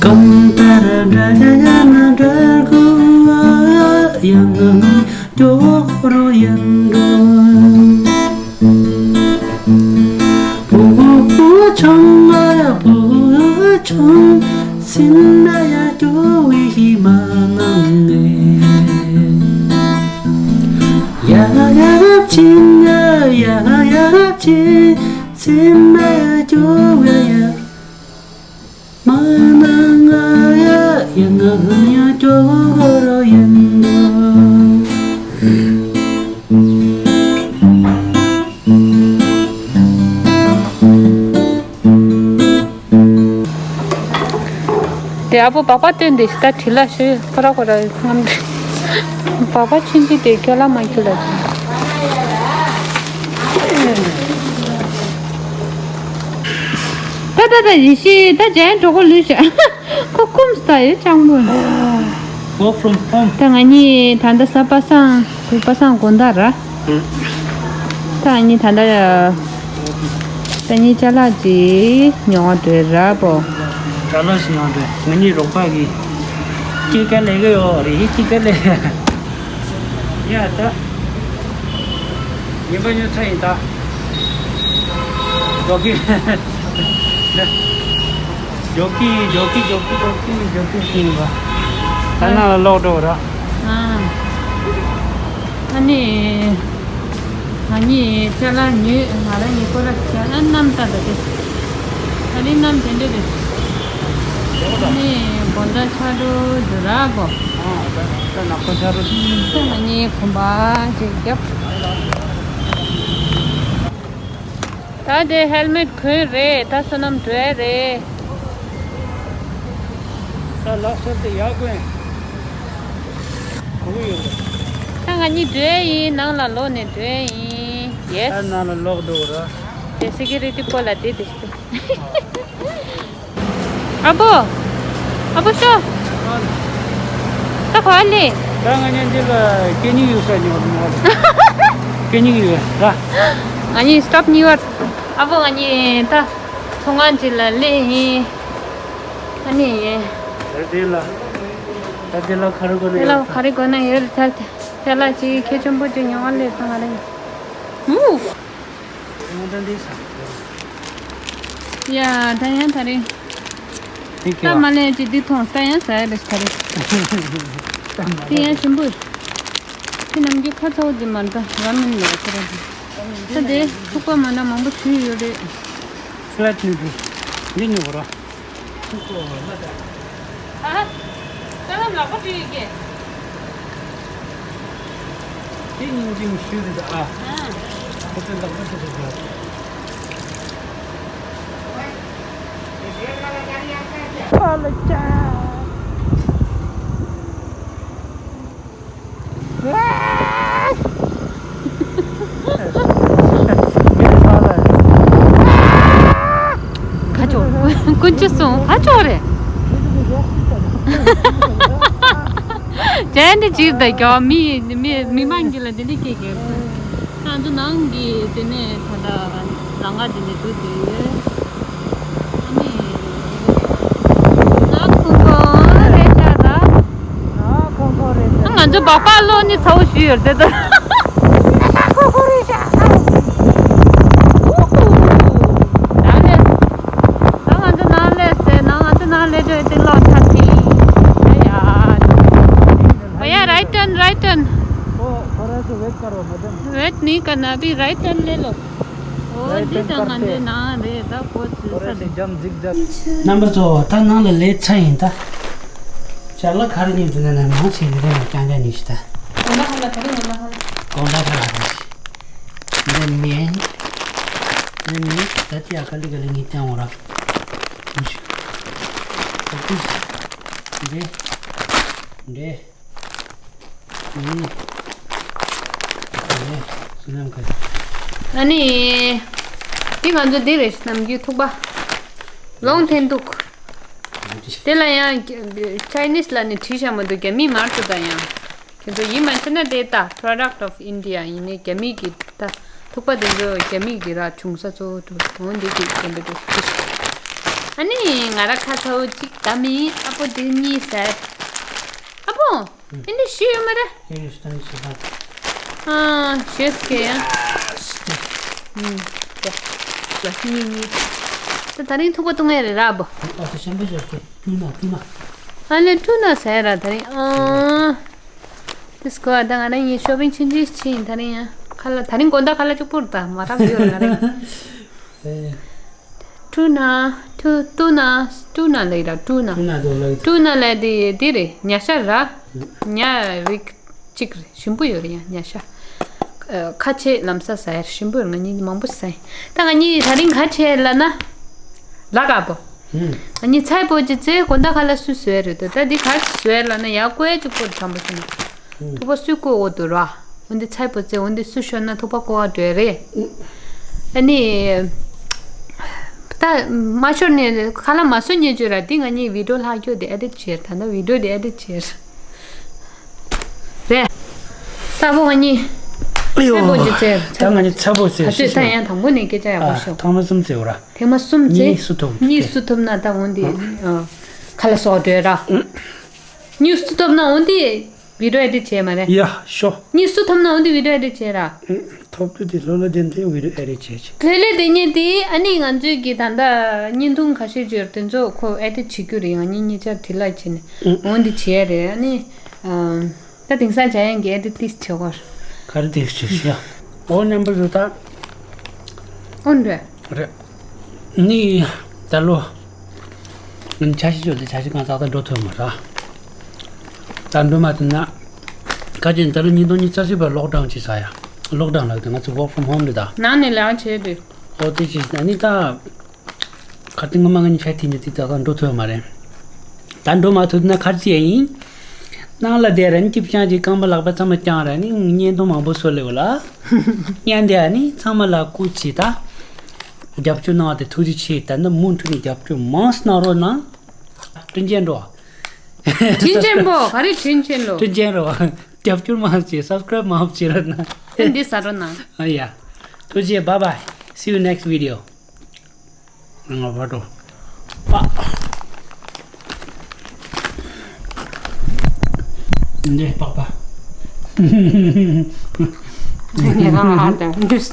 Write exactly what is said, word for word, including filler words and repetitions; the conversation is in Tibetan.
གང་ལྟར་འདྲ་ཡང་འདྲ་དགོས། ཡང་སྐྱོ་རུ་ཡིན་འགྲོ། བུ་ཆུང་ང་བུ་ཆུང་སེམས་ན་ཡ་སྐྱོ་བའི་མ་ནང་ནས། ཡ་ཡ་ཕྱིན་ཡ་ཡ་ཡ་ཕྱིན། སེམས་ན་ཡ་སྐྱོ་བའི་ཡ། མ་ན་ང་ཡ་ཡ་ང་ཡ་སྐྱོ་བོ་རོ་ཡིན་ནོ། དེ་ཨ་ཕོ་སྦག་སྦག་སྟོན་དེ་ཤི་ད་བྲིས་ལ་ཤི་ཁོ་ར་ཁོ་ར་རྔམ། སྦག་སྦག་ཆུན་ཆུན་དེ་ཁྱོད་ལ་མ་ཁྱོད་ལ་ཆུན། ད་ད་ད་ཡེ་ཤེས་ད་ཇན་གྲོགས་པོ་ལུས་ཤ། ཁོ་ཀུམ་སྟ་ཡོད་ཅང་མོ། Work from home. ད་ང་གཉིས་ད་ལྟ་ས་པ་སངས་བུ་པ་སངས་དགོང་དག་ར། ད་ང་གཉིས་ད་ལྟ་ད་གཉིས་ཅ་ལག་ཅིག་ཉོ་བ་འགྲོ་ར་པོ། ཅ་ལག་ཞིག་ཉོ་འགྲོ། ང་གཉིས་རོགས་པ་གི་སྐྱེད་ཀ་ལས་ཀ་ཡོད་རེད། སྐྱེད་ཀ་ལས་ཡ་ད། ཉིན་པ་ཉོ་ཚ་ཡིན་ད། འགྲོ་གི། འགྲོ་གི་འགྲོ་གི་འགྲོ་གི་འགྲོ་གི་འགྲོ་གི་ཡིན་པ། ད་ནང་ལ་ལོག་འགྲོ་ར། ཨ། ཨ་ནི། ང་གཉིས་ཅ་ལག་ཉོས། ང་རང་གཉིས་ཁོ་ར་ཅ་ལག་གནམ་ལྟ་ད་དེ། ད་ནི་གནམ་དེ་འདྲ་རེད། ཨ་ནི་དགོང་དག་ཆག་འགྲོ་འདུག་ར་གོ། ཨ་ད་ད་ནག་པོ་ཆག་འགྲོ། ད་ང་གཉིས་གོམ་པ་ཅིག་བརྒྱབ། ད་དེ་ཧེལ་མེད་གོན་རེད། ད་བསོད་ནམས་འགྲོ་ཡ་རེད། ད་ལག་སོར་དེ་ཡག་གོན། གོ་གི་ཡོད་རེད། ད་ང་གཉིས་འགྲོ་ཡ་ཡིན། ནང་ལ་ལོག་ནས་འགྲོ་ཡ་ཡིན། ཡེ་སི། ད་ནང་ལ་ལོག་འགྲོ་ར། དེ་སི་ཀི་རི་ཊི་པོ་ལ་དེ་དེ་ཤི། ཨ་བོ། ཨ་བོ་ཤོ། ད་ག་ལེ། ད་ང་གཉིས་འདི་ལ་སྐད་སྙིགས་ཡོད་ས་ཉོ་ཉོ་རེད། སྐད་སྙིགས་ཡོད་ར། ང་གཉིས་སི་ཊོབ་གཉིས་པར། ཨ་བོ་ང་གཉིས་ད་ཚོང་ཁང་ཅིག་ལ་སླེབས་ཡིན། ཨ་ནི་ཡིན། ད་དེ་ལ་ད་དེ་ལ་ག་རེ་དགོས་ན་དེ་ལ་ཡོད་ག་རེ་དགོས་ན་ཡོད་རེད། ད་དེ་ལ་ཅིག་ཁྱེད་ཆེན་པོ་ཅིག་ཉོ་བ་སླེབས་སོང་ང་རང་གཉིས། ཡ་ད་ཡང་ད་རེད། འདི་ད་མ་ལས་ཅི་འདི་མཐོང་ད་ཡང་ཟ་ཡ་རེད་ད་རེད། འདི་ཡང་ཞིམ་པོ། ཁྱེད་རྣམས་ཀྱི་ཁ་ཚ་བོ་འདི་མ་འདྲ་ར་མིན་ལ་ཁོ་ར་འདི། ད་དེ་ཐུག་པ་མ་འདྲ་མང་པོ་བྱུས་ཡོད་རེད། ཕ་ལ་ཊི་ནུ་ཌལ་འདི་ཉོ་ར། ཨ། ད་ལམ་ལག་པ་བཀྲུས་ཡོད་ཀྱི། དེ་སྙིང་རྗེ་མི་ཞུ་རེད་ཨ། ཨ། ཁོ་ཚོའི་ལག་པ་ཚོ་རེད་ཨ། ཨ་ལ་ཅག་ཁ་ཅོ། ཀུན་ཅི་སོང་ཁ་ཅོ་རེད། ཅན་དེ་ཅིར་ད་གྱོ་མི་མི་མི་མང་གི་ལ་དེ་འདྲ་སྐད་གྱོ། ང་ཚོ་ནང་གི་དེ་ནས་ད་ལྟ་ལམ་ཁ་དེ་ནས་འགྲོ་དུས། ཨ་ནི། ད་ཁོང་ཁོང་རེད་ཤག་ད། ད་ཁོང་ཁོང་རེད་ཤག་ང་ཚོ་སྦག་སྦག་ལོག་ནི་ཚ་བོ་ཞུས་ཡོད་དེ་ད། ད་ཁོང་ཁོང་རེད་ཤག་ཨ། ཨུ་ཧུ། ད་ལས། ད་ང་ཚོ་ནང་ལས་ཟེར་ན་ང་ཚོ་ནང་ལས་འགྲོ་ཡི་ཏི་ལོག་ཐབས་ཀྱི། ཨ་ཡ། ཨ་ཡ་right turn, right turn. ཁོ་ཁོ་ར་ཚོ་wait करो madam. Wait नहीं करना, अभी right turn ले लो. ཨོ་འདི་ད་ང་འདི་ནང་རེད་ད་ཁོ་ཚོ་ས་རེད། རྣམ་པ་ཚོ་ད་ནང་ལ་ལས་ཚ་ཡིན་ད། ཅ་ལག་ག་རེ་ཉོས་འདུག་ན་ནང་ཆེན་འདི་ནས་རྐྱང་རྐྱང་ཉོས་ཤི་ད། དགོང་དག་ཧ་ལ་ག་རེ་ཉོས་ན་ཧ་ལ། དགོང་དག་ཧ་ལ་ག་རེ་ཤི། འདི་མིན། འདི་མིན་ད་ཅི་ཡ་ག་ལི་ག་ལི་ངས་བཏང་འོང་ར། འདི། འདི། ཨ་ནི། འདི་ང་ཚོ་འདི་རེད་ནམ་རྒྱུན་ཐུག་པ། ལོང་འཐེན་འདུག་དེ་ལ་ཡང་Chinese་ལ་ནི་བྲིས་བཞག་མ་འདུག་རྒྱ་མི་མར་ཚོ་དང་ཡང་། ཁྱེད་ཚོ་ཡིད་མ་ཆེས་ན་དེ་ལྟ་Product of India་ཡིན་ནི་རྒྱ་མི་གི་ལྟ། ཐུག་པ་དེ་ཚོ་རྒྱ་མིག་གི་ར་བྱུང་ས་གཙོ་བོ་འདུག་འོ་འདི་གཅིག་དེ་འདྲ་འདུག་ཨ་ནི་ང་ར་ཁ་ཚ་བོ་གཅིག་ད་མིན་ཨ་ཕོ་དེ་གཉིས་ཟེར། ཨ་ཕོ། ཨེ་འདི་ཞུ་ཡོད་མ་རེད། ཨེ་ཡོད་སྟན་ཞུ་ད། ཨ་ཞེས་ཀེ་ཡ། ཨུམ། ལ་གཉིས་གཉིས། ད་ད་རིང་ཐུག་པ་བཏུང་ངེ་རེད་ར་བོ། ཨ་ཏི་ཤམ་པ་ཞོར་ཏེ་ཀྲུ་ན་ཀྲུ་ན། ཨ་ལེ་ཀྲུ་ན་ཟེར་ར་ད་རིང་ཨ། དེ་སྐོར་ད་ང་རང་ཡིན་ཤོ་པིང་ཆུང་ཆུང་ཕྱིན་ད་རིང་ཡ། ཁ་ལག་ད་རིང་དགོང་དག་ཁ་ལག་གཅིག་པུར་ད་མ་རག་ཡོད་ར་ང་རང་། ཨེ། ཀྲུ་ན། ཀྲུ་ཀྲུ་ན། ཀྲུ་ན་ལེ་ར་ཀྲུ་ན། ཀྲུ་ན་ཟེར་ལེ། ཀྲུ་ན་ལེ་དེ་དེ་རེད་ཉ་ཤ་ར། ཉ་རིགས་གཅིག་རེད་ཞིམ་པོ་ཡོད་རེད་ཡ་ཉ་ཤ། ཨ་ཁ་ཆེ་ལམ་ས་ཟ་ཡར་ཞིམ་པོ་ཡོད་ང་གཉིས་མང་པོ་ཟ་ཡིན། ད་ང་གཉིས་ད་རིང་ག་ཆེ་ལ་ན། ལ་དཀར་པོ། ང་གཉིས་ཚལ་པོ་ཅི་ཚེ་དགོང་དག་ཁ་ལག་སུ་བཟོས་རེད་དོ་ད་འདི་ག་བཟོས་ལ་ན་ཡ་ཀོའི་གཅིག་པོ་དྲང་པོ་ཞིག་ན། ཐུག་པ་སུས་བཀོལ་འོ་དུ་ར། འོན་ཏེ་ཚལ་པོ་ཚེ་འོན་ཏེ་སུ་ཤོར་ན་ཐུག་པ་བཀོལ་བ་འགྲོ་རེད། ཨ་ནི། ད་མ་ཤོར་ནས་ཁ་ལག་མ་བཟོ་ཉེ་བཅོས་ར་འདི་ང་གཉིས་བི་ཌིའོ་ལྷག་རྒྱུ་དེ་ཨེ་ཌིཊ་བྱེད་ད་ནི་བི་ཌིའོ་དེ་ཨེ་ཌིཊ་བྱེད། རེད། ད་བོ་ང་གཉིས། ཨ་ཡོ། ཚལ་པོ་ཅི་ཚེ། ད་ང་གཉིས་ཚལ་པོ་ཚེ་ད་ཚོད་ད་ཡང་དང་པོ་ནས་སྐད་ཆ་ཡག་པོ་ཤོག་ཐེངས་མ་གསུམ་ཚེ་འོ་ར། ཐེངས་མ་གསུམ་ཚེ། གཉིས་སུ་ཐུབ། གཉིས་སུ་ཐུབ་ན་ད་འོན་ཏེ། ཁ་ལག་བཟོ་འགྲོ་ར། གཉིས་སུ་ཐུབ་ན་འོན་ཏེ། བི་ཌིའོ་ཨེ་ཌིཊ་བྱས་མ་རེད། ཡ་ཤོ། གཉིས་སུ་ཐུབ་ན་འོན་ཏེ་བི་ཌིའོ་ཨེ་ཌིཊ་བྱས་ར། ཐོབ་རྒྱུ་དེ་ལྷོད་ལྷོད་དེ་འདྲའི་བི་ཌིའོ་ཨེ་ཌིཊ་བྱས་ཅི། ལྷོད་ལྷོད་དེ་ཉིད་དེ་ཨ་ནི་ང་ཚོའི་གི་ད་ལྟ་བརྙན་ཐུང་ཁ་ཤས་བརྗོད་དེ་ཚོ་ཁོ་ཨེ་ཌིཊ་བྱེད་རྒྱུ་རེད་ང་གཉིས་གཉིས་ཆར་དྲི་ལ་བྱས་ནས་འོན་ཏེ་བྱས་རེད་ཨ་ནི། ད་དེང་སང་བྱ་ཡན་གི་ཨེ་ཌིཊ་ཏིས་བྱེད་གོ། ག་རེ་ཏིས་བྱེད་ཤི་ཡ། འོ་མཉམ་པོ་བཟོ་ད། འོན་རེད། རེད། ནི་ད་ལོ། ང་ཆ་ཤས་ཅོ་དེ་ཆ་ཤས་གང་ཙག་ཙག་འགྲོ་ཐུབ་མ་ར། ད་འགྲོ་མ་ཐུབ་ན། ཁ་ཅན་ད་ལོ་ཉིས་སྟོང་ཉི་ཤུ་རྩ་གཅིག་པ་ལོག་ཌའོན་ཅིག་ཟ་ཡ། ལོག་ཌའོན་ལགས་དེ་ང་ཚོ་ཝོག་ཕོམ་ཧོམ་རེད་ད། ནང་ནས་ལས་ཀ་བྱས་ཏེ། ཨོ་དེ་ཅིག་ཟ་ནི་ད། ཁ་ཏི་ངོ་མ་ང་ཉི་ཤ་ཐིག་ཉི་ཐིག་ད་གང་འགྲོ་ཐུབ་མ་རེད། ད་འགྲོ་མ་ཐུབ་ན་ཁར་ཅི་ཡིན། ནང་ལ་དེ་རན་སྐྱིབ་ཅང་གི་རྐང་པ་ལག་པ་ཚང་མ་བརྐྱངས་ར་ནི་བརྙན་ཐུང་མང་པོ་བཟོ་ལེ་བ་ལ། བརྙན་དེ་ཨ་ནི་ཚང་མ་ལ་སྐུ་མཁྱེན་ད། རྒྱབ་སྐྱོར་གནང་བ་དེ་ཐུགས་རྗེ་ཆེ་ད་ནི་མུ་མཐུད་ནས་རྒྱབ་སྐྱོར་མང་གནང་རོགས་གནང་། དྲིན་ཆེན་འགྲོ། དྲིན་ཆེན་པོ་ག་རེ་དྲིན་ཆེན་ལོ། དྲིན་ཆེན་རོ། རྒྱབ་སྐྱོར་མང་བྱེད་སབ་སི་ཀ་རེབ་མང་བྱེད་རོགས་གནང་། ཨེ་འདི་ཟ་རོགས་གནང་། ཨ་ཡ། ཐུགས་རྗེ་ཆེ། Bye bye. See you next video. ང་བར་དུ། པ། འདི་པགས་པ། ངས་ང་ང་ཧར་དང་འདུས།